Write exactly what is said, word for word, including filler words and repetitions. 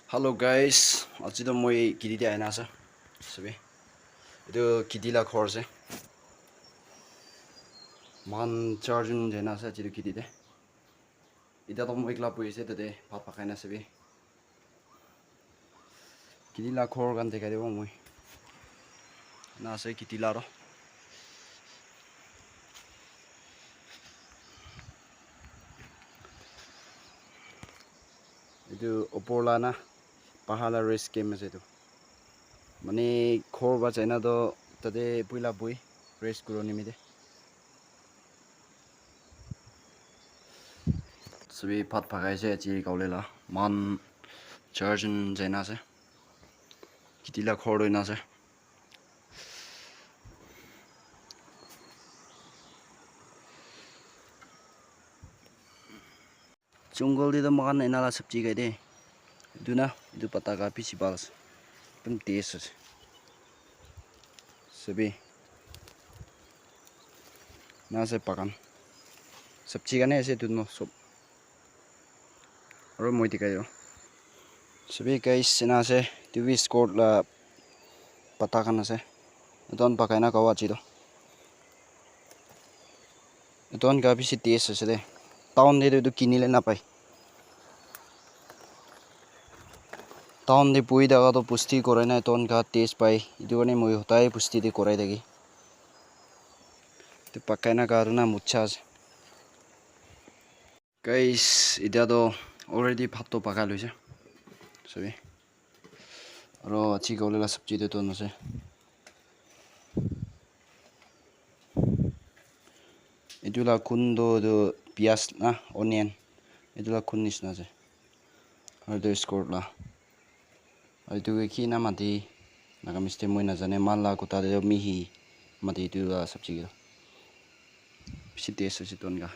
Hello guys, aji toh moi kheti te aina ase. Sabi. Etu kheti la ghor ase. Moikhan charjun jaina ase aji toh kheti te. Etia toh moi ekla bohi ase tate bhat pakai na sabi. Kheti la ghor khan dekhai dibo moi. Na ase kheti la ro. Etu upor la na bahar la rest camp ase etu. Mane ghor ba jaina toh tate puila bohi rest kuro nimite. Sabi bhat pakai ase aji kawle la. Moikhan charjun jaina ase. Kheti la ghor toh ena ase. Jungle te toh moikhan ena la sabji khai de. Etu na, etu pata khan bishi bhal ase. Ekdum taste ase. Sabi. Na ase bagan. Sabji khan he ase etu no sob. Aro moi dikhai dibo. Sabi guys, ena ase. Etu bi squash la pata khan ase. Etu khan pakai na khabo aji toh. Etu khan kha bishi taste ase de. Town te toh etu kinile napai. Town te bohi thaka toh bosti korai na etu khan kha taste pai. Etu karne moi hodai bosti te korai thaki. Etu pakai na kha toh na mucha ase. Guys, etia toh already bhat toh pakai loise. Sabi. Aro aji kawle la sabji te toh na ase. Etu la khun toh etu piyaj na onion. Etu la khun nishina ase. Aro etu squash la. Aro etu ke ki na mati Nagamese te moi najane. Moikhan la kotha te toh mihi mati etu la sabji ke. Bishi taste ase etu khan kha.